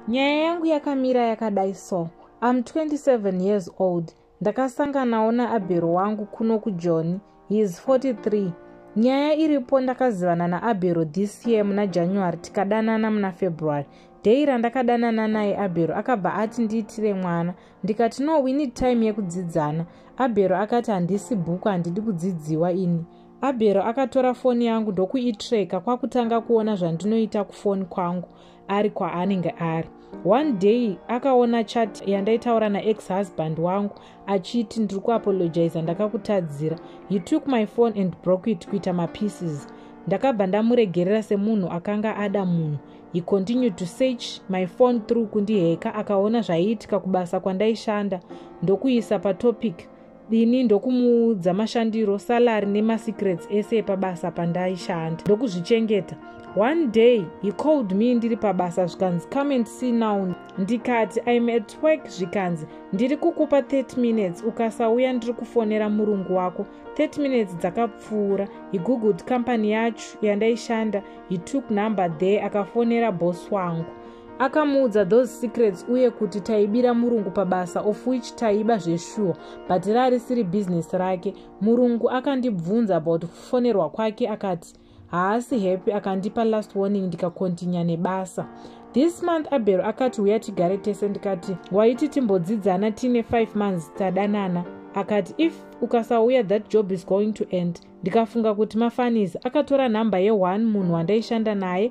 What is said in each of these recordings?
Nyaya yangu yakamira yakadai so. I'm 27 years old. Ndakasanganawo naAbhero wangu kuno kuJoni. He is 43. Nyaya iripo, ndakazivana naAbhero this year muna January, tikadanana muna February. Day randakadanana naye, Abhero akabva ati ndiitire mwana. Ndikati, "No, we need time yekudzidzana." Abhero akati, "Handisi bhuku, handidi kudzidziwa ini." Abhero akatora foni yangu ndokuitreka, kwakutanga kuona zvandinoita kufoni kwangu ari kwaanenge ari. One day akaona chat yandaitaura naex husband wangu achiti, "Ndiri kuapologiza, ndakakutadzira." He took my phone and broke it kuita mapieces. Ndakabva ndamuregerera semunhu akanga ada munhu. He continued to search my phone through kundiheka. Akaona zvaiitika kubasa kwandaishanda, ndokuisa patopic ini, ndokumuudza mashandiro, salary nemasecrets ese epabasa pandaishanda, ndokuzvichengeta. One day he called me ndiri pabasa, zvikanzi, "Come and see now." Ndikati, "I'm at work." Zvikanzi, "Ndiri kukupa 30 minutes, ukasauya ndiri kufonera murungu wako." 30 minutes dzakapfuura. He googled company yacho yandaishanda. He took number there, akafonera boss wangu, akamuudza those secrets uye kuti taibira murungu pabasa, of which taiba zveshuwa, but rarisiri bhizinesi rake. Murungu akandibvunza about kufonerwa kwake, akati haasi happy, akandipa last warning, ndikakontinya nebasa. This month Abhero akati, "Uya tigare tese." Ndikati, "Waiti timbodzidzana, tiine 5 months tadanana." Akati, "If ukasauya, that job is going to end." Ndikafunga kuti mafunnies. Akatora nhamba ye1 munhu wandaishanda naye,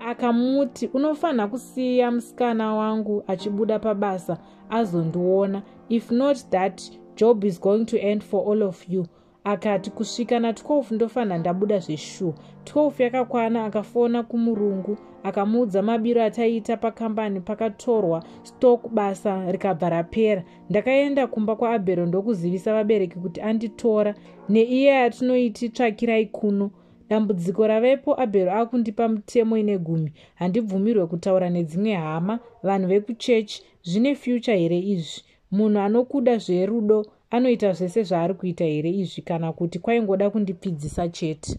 akamuti, "Unofanira kusiya musikana wangu achibuda pabasa azondiona. If not, that job is going to end for all of you." Akati kusvika na12 ndofanira ndabuda zveshuwa. 12 yakakwana, akafona kumurungu, akamuudza mabiro ataiita pakambani. Pakatorwa stock, basa rikabva rapera. Ndakaenda kumba kwaAbhero ndokuzivisa vabereki kuti anditora neiye atinoiti tsvakirai kuno. Dambudziko ravepo, Abhero akundipa mutemo ine 10. Handibvumirwe kutaura nedzimwe hama, vanhu vekuchechi. Zvine future here izvi? Munhu anokuda zverudo anoita zvese zvaari kuita here izvi, kana kuti kwaingoda kundipfidzisa chete?